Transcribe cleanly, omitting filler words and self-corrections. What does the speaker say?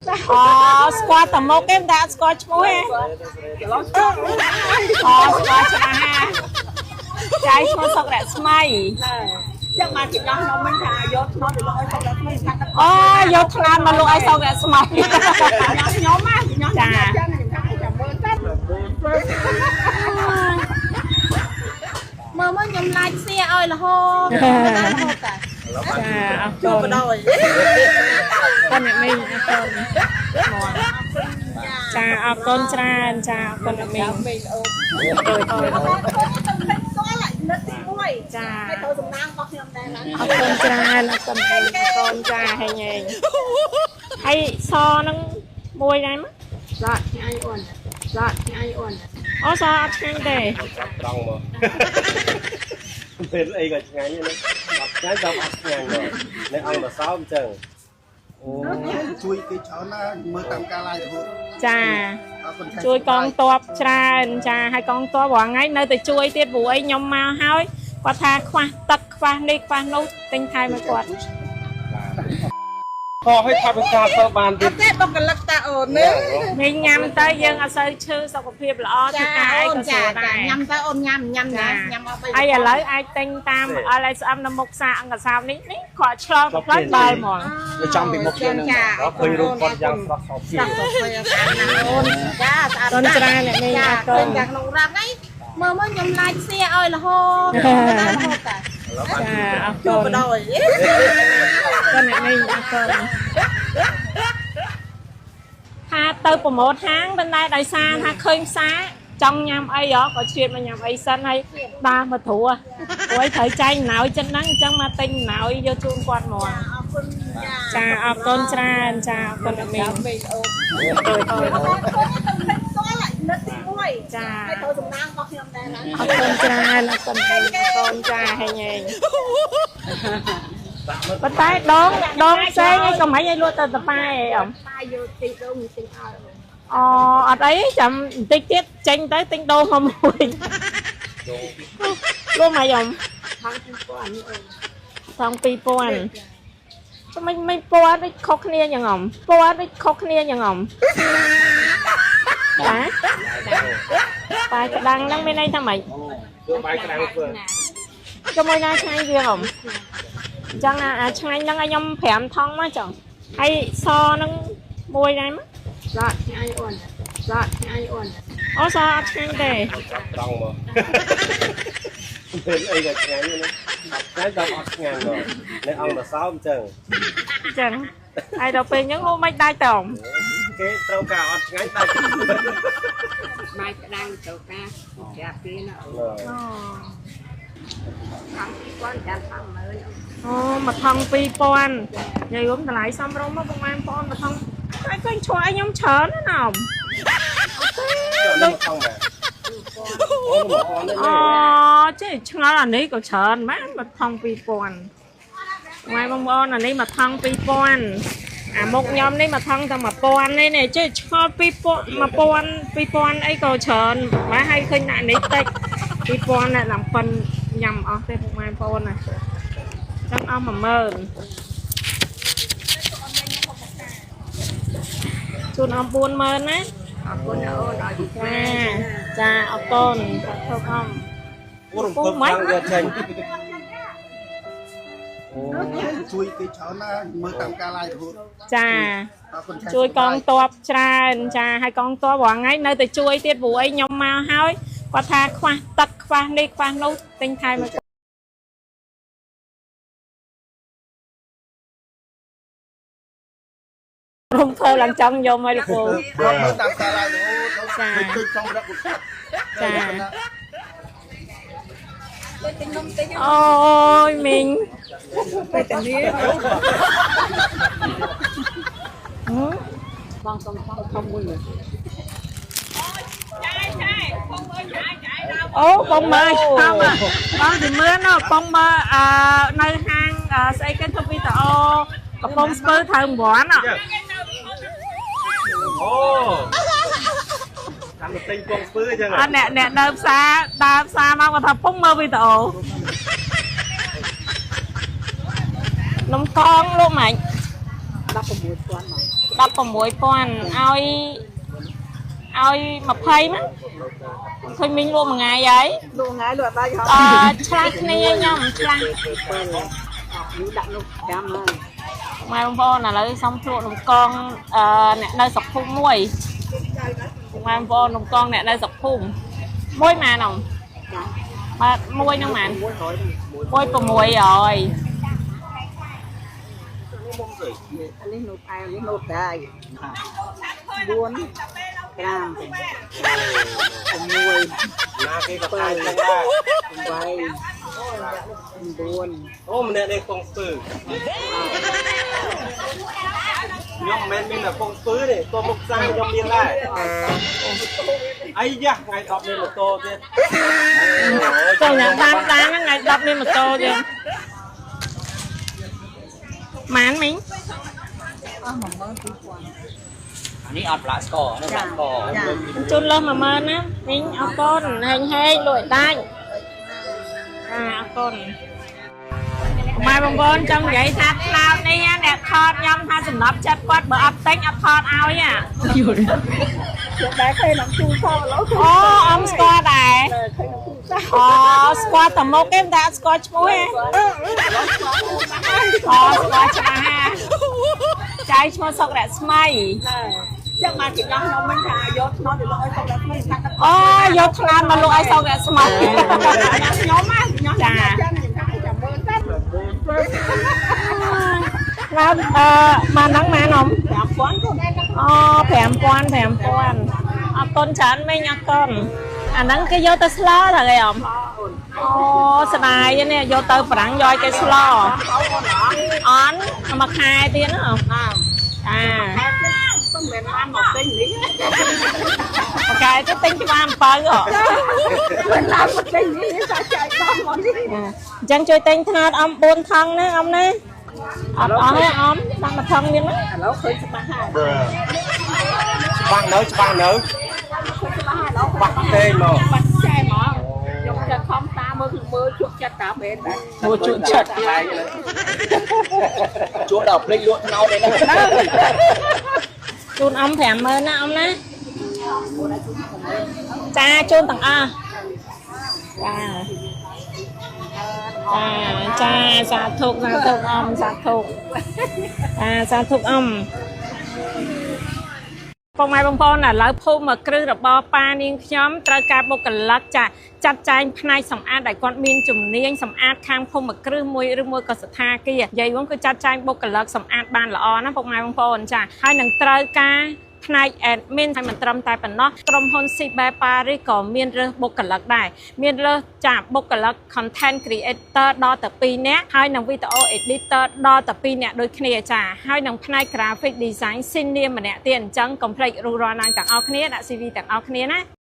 អូស្គាល់តែមុខទេមិនតែអត់ស្គាល់ឈ្មោះទេអូស្គាល់ច្បាស់ណាចាយឈ្មោះសុករស្មី ចឹងបានគេដោះនំមិញថាយកថ្នោតទៅលក់ឲ្យសុករស្មីថា អូយកថ្នាំមកលក់ឲ្យសុករស្មី ខ្ញុំណាខ្ញុំ ចា ចឹងខ្ញុំថាចាំមើលទៅ មើលមើលខ្ញុំឡាយសៀឲ្យរហូតរហូតតា ចាអរ ជួ គុណ បបដោយ គុណអ្នកមីងអរគុណចាអរគុណច្រើនចាអរគុណអ្នកមីង មីងអូ ខ្ញុំឃើញស្គាល់និតទី1 ចា ហើយត្រូវសំណាងរបស់ខ្ញុំដែរណា អរគុណច្រើនអរគុណអរគុណចាហេងហេងហើយសហ្នឹងមួយដែរមក ចាឆ្ងាញ់អូនចាឆ្ងាញ់អូន អូសអត់ឆ្ងាញ់ទេ ត្រង់មកពេលអីក៏ឆ្ងាញ់ដែរអត់ឆ្ងាញ់ដល់អត់ឆ្ងាញ់មកនៅអង្គតសោអញ្ចឹងអូ ជួយគេច្រើនណាស់មើលតាមការ live រហូត ចា អរគុណ ជួយកងតបច្រើនចាហើយកងតបរាល់ថ្ងៃនៅតែជួយទៀតព្រោះអីខ្ញុំមកហើយគាត់ថាខ្វះទឹកខ្វះនេះខ្វះនោះទិញថែមឲ្យគាត់ ខឲ្យថាវិការទៅបានទៀត អត់ទេបុគ្គលិកតាអូននេះ មីងញ៉ាំទៅយើងអត់សូវឈឺសុខភាពល្អ ចា ធ្វើការអី អូន ក៏ស្ ចាចា រួលដែរ ញ៉ាំទៅអូនញ៉ាំញ៉ាំណាញ៉ាំអស់បី ហើយឥឡូវអាចទិញតាម LSM នៅមុខផ្សារអង្គសោមនេះនេះគាត់ឆ្លងផ្លូវដល់ហ្មង នៅចំពីមុខយើងហ្នឹង ចា ដល់ឃើញរូបគាត់យ៉ាងស្រស់សោភា ស្អាតស្អាតណាស់អូនចាស្អាត អរគុណច្រើនអ្នកមីង ចា អរគុណ ឃើញតែក្នុងរងហ្នឹងមើលមើលខ្ញុំឡាយសៀឲ្យរហូតរហូតតា ចាអរ ជួ គុណ បបដោយ គុណអ្នកមីងអរគុណថាទៅប្រម៉ូទហាងប៉ុន្តែដោយសារថាឃើញផ្សារចង់ញ៉ាំអីហ៎ក៏ឆ្លៀតមកញ៉ាំអីសិនហើយដើរមកត្រួព្រោះឯងត្រូវចែកអំណោយចិត្តហ្នឹងអញ្ចឹងមកទិញអំណោយយកជូនគាត់ហ្មង អរគុណចា ចាអរគុណច្រើនចាអរគុណអ្នកមីង មីងអូន ខ្ញុំឃើញស្គាល់និតទី1 ចា ហើយត្រូវសំណាងរបស់ខ្ញុំដែរណា អរគុណច្រើនអរគុណអរគុណចាហេងហេងប៉ុន្តែដងដងផ្សេងឯងក៏មិនឲ្យលក់ទៅតប៉ែអីអម ប៉ាយកទីដងទិញឲ្យ អូអត់អីចាំបន្តិចទៀតចេញទៅទិញដូងមកមួយលក់មកអម ថង2000នេះអូន ថង2000ចាំមិនមិនពណ៌ដូចខុសគ្នាយ៉ាងអមពណ៌ដូចខុសគ្នាយ៉ាងអមចាបាយក្តាំងហ្នឹងមានន័យថាម៉េច យកបាយក្តាំងធ្វើ ជាមួយណាឆ្ងាញ់វាហំអញ្ចឹងអាឆ្ងាញ់ហ្នឹងឲ្យខ្ញុំ5ថងមកចឹងហើយសហ្នឹងមួយដែរមក ចាឆ្ងាញ់អូនចាឆ្ងាញ់អូន អូសអត់ឆ្ងាញ់ទេ ត្រង់មកពេលអីក៏ឆ្ងាញ់ដែរអត់ឆ្ងាញ់ដល់អត់ឆ្ងាញ់មកនៅអង្គតសោអញ្ចឹង អញ្ចឹងហើយដល់ពេលអញ្ចឹងលក់មិនដាច់តោម គេត្រូវការអត់ឆ្ងាញ់ដាច់ បាយក្តាំងត្រូវការប្រាប់គេណាអូនថង2000ចាំថង10000អូន អូមួយថង2000និយាយរួមតម្លៃសមរម្យមកប្រហែលបងមួយថងតែឃើញឈ្មោះឲ្យខ្ញុំច្រើនណាស់ណាអម ដូចថងដែរអូ អូចេះឆ្ងល់អានេះក៏ច្រើនម៉ាមួយថង2000ម៉ែបងប្អូនអានេះមួយថង2000អាមុខខ្ញុំនេះមួយថងតែ1000នេះនេះចេះឆ្ងល់2000 1000 2000អីក៏ច្រើនម៉ែឲ្យឃើញដាក់នេះតិច2000អ្នកឡើងប៉ិនញ៉ាំអស់ទេពុកម៉ែបងប្អូនណាចឹងអស់10000ជូនអស់40000ណា អរគុណអូនឲ្យ ចាចាអរគុណធំអម រំភើបខាងយកចេញ ជួយគេច្រើនណាស់មើលតាមការ live រហូត ចា អរគុណ ជួយកងតបច្រើនចាហើយកងតបរាល់ថ្ងៃនៅតែជួយទៀតព្រោះអីខ្ញុំមកហើយគាត់ថាខ្វះទឹកខ្វះនេះខ្វះនោះទិញថែមឲ្យរំភើបឡើងចង់យំឲ្យលោកពូ មើលតាមការ live រហូត ចា ឃើញឃើញចង់រកបុត្រ ចាអូយមីង ទៅតានេះបងសុំថងធំមួយ អូបងមើលតាមបងទីមើលណបងមើលអឺនៅហាងស្អីគេធ្វើវីដេអូកំពង់ស្ពឺត្រូវ9អ អូតាមទៅទិញពងស្ពឺអញ្ចឹង អត់អ្នកអ្នកដើមផ្សារដើមផ្សារមកគាត់ថាពុំមើលវីដេអូនំកងលោកម៉េច 16000មក 16,000ឲ្យឲ្យ20មកឃើញមីងលក់មួយថ្ងៃហើយ លក់ថ្ងៃលក់បាយហ អឺឆ្លាស់គ្នាញ៉ាំឆ្លាស់ យូរដាក់នោះចាំហើយ ម៉ែបងប្អូនឥឡូវសុំភ្លក់នំកងអឺអ្នកនៅស្រុកភូមិមួយម៉ែបងប្អូននំកងអ្នកនៅស្រុកភូមិមួយម៉ានអងបាទមួយហ្នឹងម៉ានមួយ600 អានេះនោះផ្អែមនេះនោះដែរ4 5 6 ណាគេក៏ខែចឹងដែរ 8 9 អូម្នាក់នេះកងស្ពឺខ្ញុំមិនមែនមានតែកងស្ពឺទេក៏មុខផ្សារខ្ញុំមានដែរអីយ៉ាថ្ងៃ10មានម៉ូតូទៀត ចុះអ្នកតាមដានហ្នឹងថ្ងៃ10មានម៉ូតូទៀតម៉ានមីង អានេះអត់ប្រឡាក់ស្ករនេះប្រឡាក់ស្ករ ជូនលើស10000ណាមីងអរគុណហេងហេងលក់ឲ្យដាច់អាអរគុណម៉ែបងប្អូនចង់និយាយថាផ្លោតនេះណាអ្នកថតខ្ញុំថាសំណប់ចិត្តគាត់បើអត់ទិញអត់ថតឲ្យអា ដែរឃើញនឹងជូរផងឥឡូវ អូអមស្គាល់ដែរអូស្គាល់តែមុខទេមិនតែអត់ស្គាល់ឈ្មោះទេអូស្គាល់ច្បាស់ហាចៅឈ្មោះសុករស្មី ចឹងបានគេញ៉ាំខ្ញុំមិនថាយកថ្នោតទៅលក់ឲ្យសុកដល់ថ្មីថាទឹក អូយកថ្នាំមកលក់ឲ្យសុករស្មី ខ្ញុំណាខ្ញុំ ចា ចឹងខ្ញុំថាចាំមើលទៅ ឡើងអឺមកហ្នឹងម៉ានអម 5000កូន អូ5000 5000អរគុណច្រើនមីងអរគុណអាហ្នឹងគេយកទៅស្លទៅអីអមអូស្ដាយនេះយកទៅប្រាំងយកឲ្យគេស្លអន់មួយខែទៀតណាអា ខែទៀតមិនមែនបានមកទិញនេះ មួយខែទៀតទិញច្បារអំពៅហ៎ មិនឡើងមកទិញនេះសាចែកដល់មកនេះ អញ្ចឹងជួយទិញថ្នោតអំ4ថងណាអំណាអត់អស់ទេអំដាក់មួយថងទៀតណា ឥឡូវឃើញច្បាស់ហើយ ច្បាស់នៅច្បាស់នៅបាក់ទេមក បាត់ចែហ្មងខ្ញុំចិត្តខំតាមើលគឺមើលជក់ចិត្តតាមែនដែរ មួយជក់ចិត្ត ជួដល់ភ្លេចលក់ថ្នោតឯហ្នឹង ជូនអំ50000ណាអំណាចាជូនទាំងអស់ចាចាចាសាធុសាធុអំសាធុចាសាធុអំពុកម៉ែបងប្អូនឥឡូវភូមិគ្រឹះរបស់ប៉ានាងខ្ញុំត្រូវការបុគ្គលិកចាចាត់ចែងផ្នែកសម្អាតដែលគាត់មានជំនាញសម្អាតខាងភូមិគ្រឹះមួយឬមួយក៏ស្ថាគារនិយាយវិញគឺចាត់ចែងបុគ្គលិកសម្អាតបានល្អណាពុកម៉ែបងប្អូនចាហើយនឹងត្រូវការផ្នែក admin ហើយមិនត្រឹមតែប៉ុណ្ណោះក្រុមហ៊ុន Cyber Paris ក៏មានរើសបុគ្គលិកដែរមានរើសចាបុគ្គលិក content creator ដល់ទៅ2នាក់ហើយនឹង video editor ដល់ទៅ2នាក់ដូចគ្នាចាហើយនឹងផ្នែក graphic design senior ម្នាក់ទៀតអញ្ចឹងកុំភ្លេចរួសរាន់ឡើងទាំងអស់គ្នាដាក់ CV ទាំងអស់គ្នាណា។